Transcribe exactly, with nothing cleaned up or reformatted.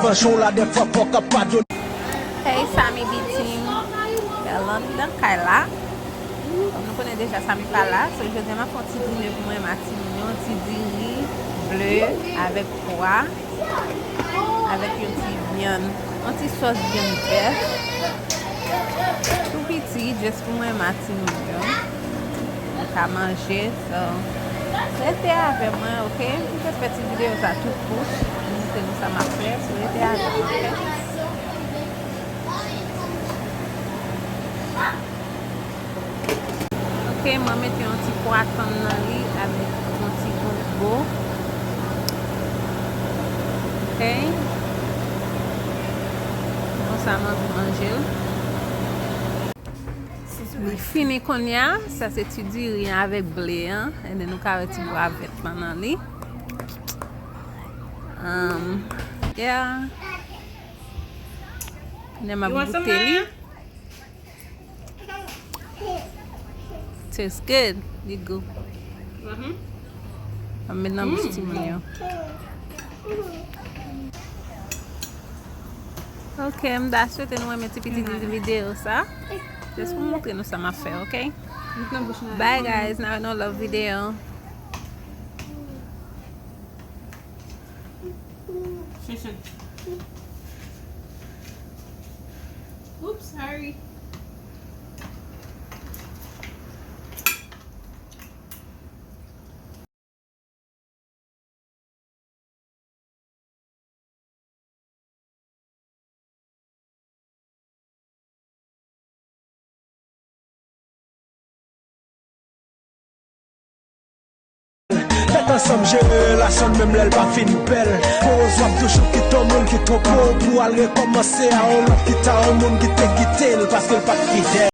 Manchon la dèfwa fòk ap padone. Hey, Samy Beating. Bèl ann nan kay la. Kòm nou konnen deja, Samy pa la. So, jodi a, m ap fè yon ti dine pou mwen, m ak timoun yo. Yon ti diri ble avèk pwa, avèk yon ti vyann, yon ti sòs vyann bèf. Tou piti, just pou mwen, m ak timoun yo. Nou ka manje, so, rete avè mwen, ok? M te fè ti videyo sa tou kout, pou montre nou sa m ap fè, so, rete avè mwen, ok? Ok, mwen mete yon ti pwa tann nan li avèk yon ti gonbo. Ok. Konsa m anvi manje l. Li fini kounye a. Sa se ti diri an avèk ble an. And then nou ka wè ti pwa vèt lan nan li. Um, yeah. Kounye a m ap goute li. Tastes good. Li gou. Ann met nan bouch timoun yo. Ok, m ta swete nou renmen ti piti videyo sa. Just pou montre nou sa m ap fè, ok? Bye guys, now no love video. Oops, sorry. Tèt ansanm, jere relasyon n menm lè l pa fin bèl. Pwoz w ap toujou kite yon moun ki twonpe w pou al rekòmanse a yon lòt ki ta yon moun ki te kite l paske l pa t fidèl.